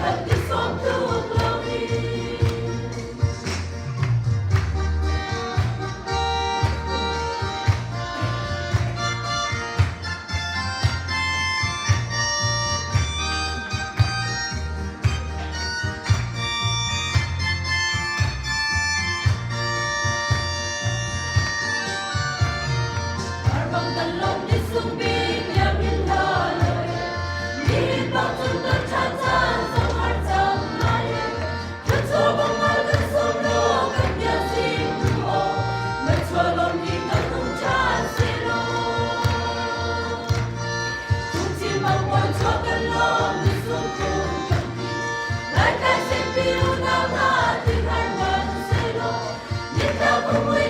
Nikhat ni sawm tluk loin. Arbang kan lawm ni sung bik liam in la lo e. Nihin bang cun kan ṭha caan zong har cang lai e. Thluachuah bang ngal kan sawm law kan bia sim tu aw. Machua lawm hi kan hung ṭhan selaw. Tungchin bang bawi chuah kan lawm ni sung khun kan ti. Laitlai sempi unau hna ti har man selaw. Nitla kumui.